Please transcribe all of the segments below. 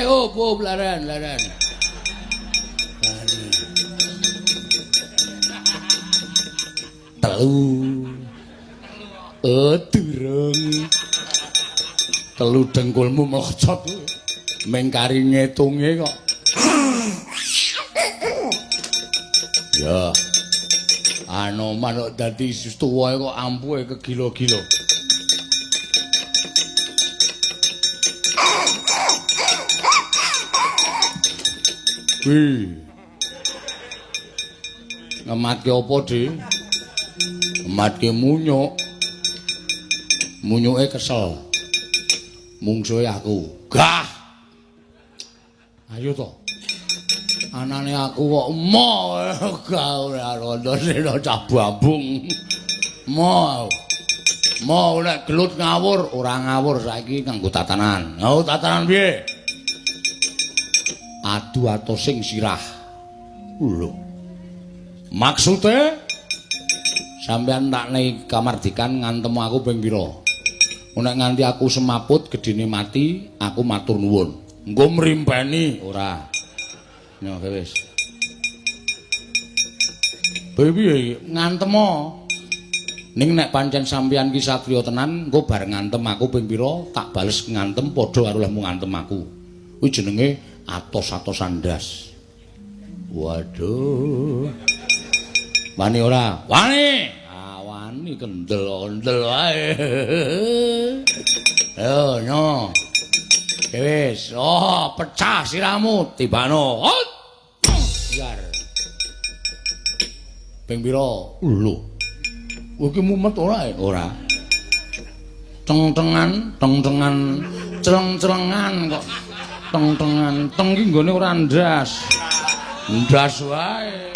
Op op leren leren. Telu. Durung. Telu dengkulmu mlocot. Meng kari ngetunge kok. Ya. Anoman kok dadi tuwa kok ampuhe kegila-gila. Wih. Ngematke apa, Dik? Ngematke munyuk. Munyuke kesel. Mungsuhe aku. Gah. Ayo to. Anane aku kok mo gah ora rondo cah bambung. Mo. Mo nek gelut ngawur, ora ngawur saiki nganggo tatanan. Oh, tatanan piye? Adu atosing sirah. Lho. Maksude sampeyan tak nei kamardikan ngantem aku ping pira? Nek nganti aku semaput gedene mati, aku matur nuwun. Engko mrimpeni ora. Nyo wis. Piye ngantem. Ning nek pancen sampeyan ki satriya tenan, engko bar ngantem aku ping pira, tak bales ngantem padha karo lehmu ngantem aku. Kuwi jenenge atos-atosan ndas. Waduh. Wani ora? Wani. Ah, wani kendel-kendel wae. Yo, nyo. Wis, oh, pecah sirahmu, tibano. Biar. Ping pira? Lho. Kowe iki mumet ora? Ora. Teng-tengan, teng-tengan, celeng-celengan kok. Teng-tengan, teng iki nggone ora ndas. Ndas wae.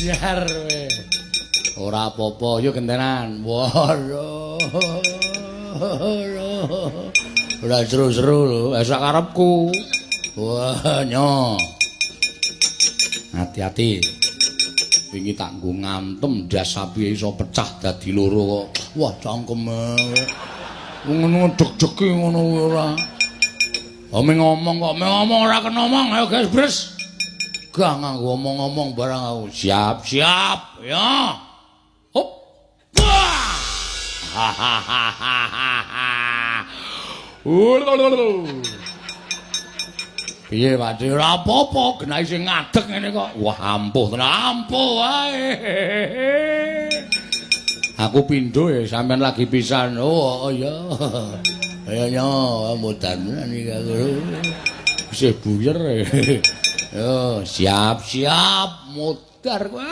Biar kowe. Ora apa-apa, yo gentenan. Waduh. Ora seru-seru lho, sak karepku. Wah, nyo. Hati-hati. Wingi tak nggo ngantem ndas sapi iso pecah dadi loro kok. Wah, cangkeme. Ngono deg-degi ngono kuwi ora. Oh, ngomong kok, ngomong ora kena ngomong. Ayo guys, bres. Gah nganggo omong-omong barang aku. Siap, siap. Ya. Hop. Wah. Piye Pak De? Ora apa-apa, genahi sing ngadeg ngene kok. Wah, ampuh tenan, ampuh wae. Aku pindho ya sampean lagi pisan. Oh, iya. Ayo nyo, mudan iki aku. Isih buyer. Yo, siap, siap, mudar kowe.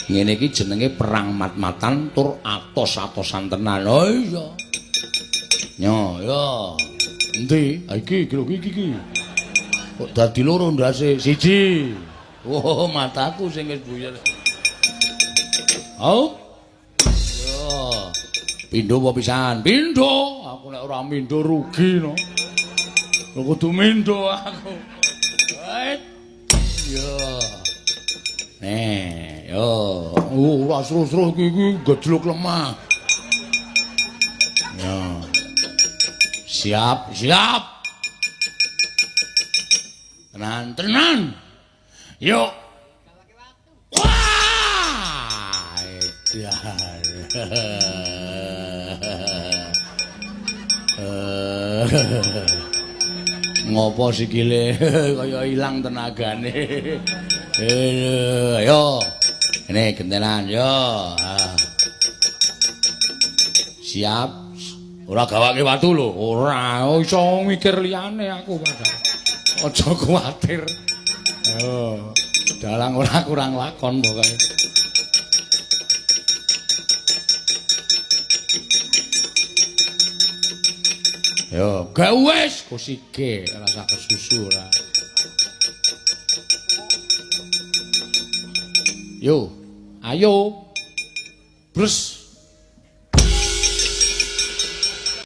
Ngene iki jenenge perang mat-matan tur atos-atosan tenan. Oh iya. Nyo, yo. Endi? Ha iki, iki iki iki. Kok dadi loro ndase? Siji. Oh, mataku sing wis buyer. Oh. Yo. Pindho apa pisan? Pindho. Aku nek ora mindho rugi no. Lho kudu mindho aku. Wait. Yo. Nih, yo. Ora seru-seru iki iki gejluk lemah. Yo. Siap, siap. Tenan, tenan. Yuk. Wah, edan. Ngopo sikile kaya ilang tenagane. Ayo. Ini gentenan yo. Siap. Ora gawake watu lho. Ora iso mikir liyane aku padahal. Aja kuwatir. Yo, dalang ora kurang lakon pokoke. Yo, gak wis kusike ora usah kesusu ora. Yo, ayo. Bres.